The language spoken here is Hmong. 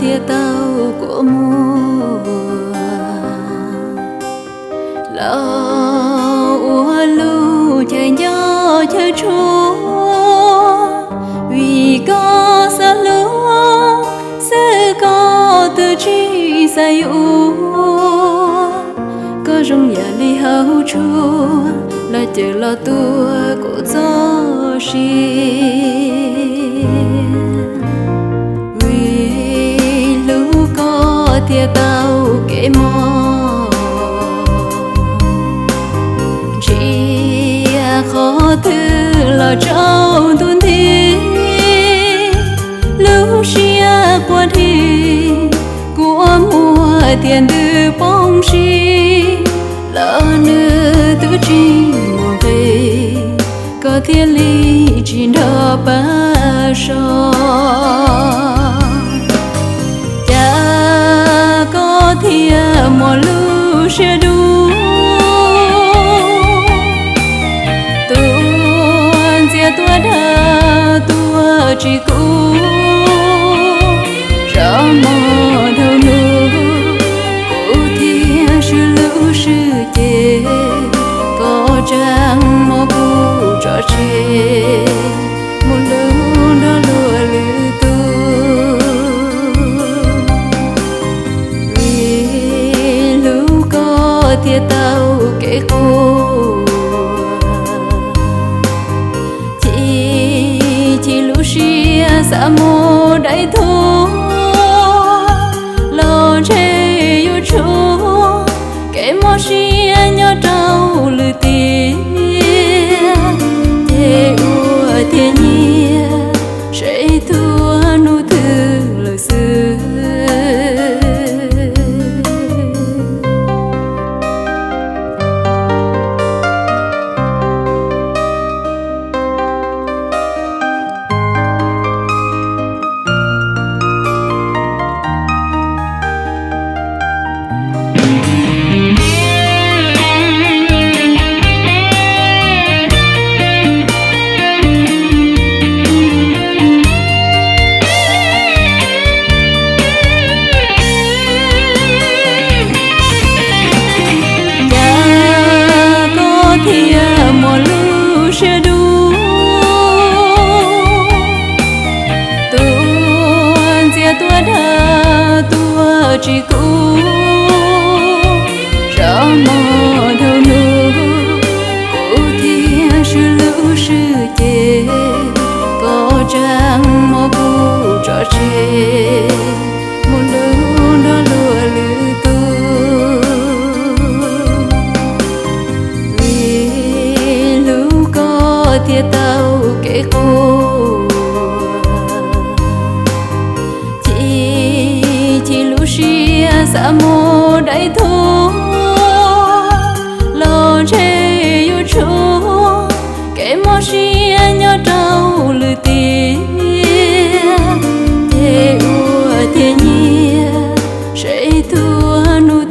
thiaj tau kua muag. Los ua lub chaw nco chaw tshua, vim koj xav hlub xwb koj twb tsis xav yuav. Koj zoo yam li hauv tshuaj, los cawm los tuag kuv txoj sia. Vim hlub koj thiaj tau kev mob, ntsia qhov twg los tsaus ntuj nti. Lub siab quaj dhi, kua muag thiaj ntws poob si, los nws twb tsis muaj nqis, koj thiaj li tsis nrog pab so. Cas koj thiaj muaj lub siab dub, tuaj ntxias tuaj dag tuaj tsis kub. Zov mog dhau hnub, kuv thiaj swb lub swb ces, koj tseem muab kuv tso tseg mus hlub nrog luag lwm tus. Vim hlub koj thiaj tau kev quaj, chim chim lub siab xav mus dai thuab, los ntshe yuav tshuav kev mob siab nyob rau lwm tiam, ces ua tiag nyiam seb tuag hnub twg lawm xwb. Cas koj thiaj muaj lub siab dub, tuaj ntxias tuaj dag tuaj tsis kub. Zov mog dhau hnub, kuv thiaj swb lub swb ces, koj tseem muab kuv tso tseg mus hlub nrog luag lwm tus. Vim hlub koj thiaj tau kev quaj, chim chim lub siab xav mus dai thuab, los ntshe yuav tshuav kev mob siab nyob rau lwm tiam, ces ua tiag nyiam seb tuag hnub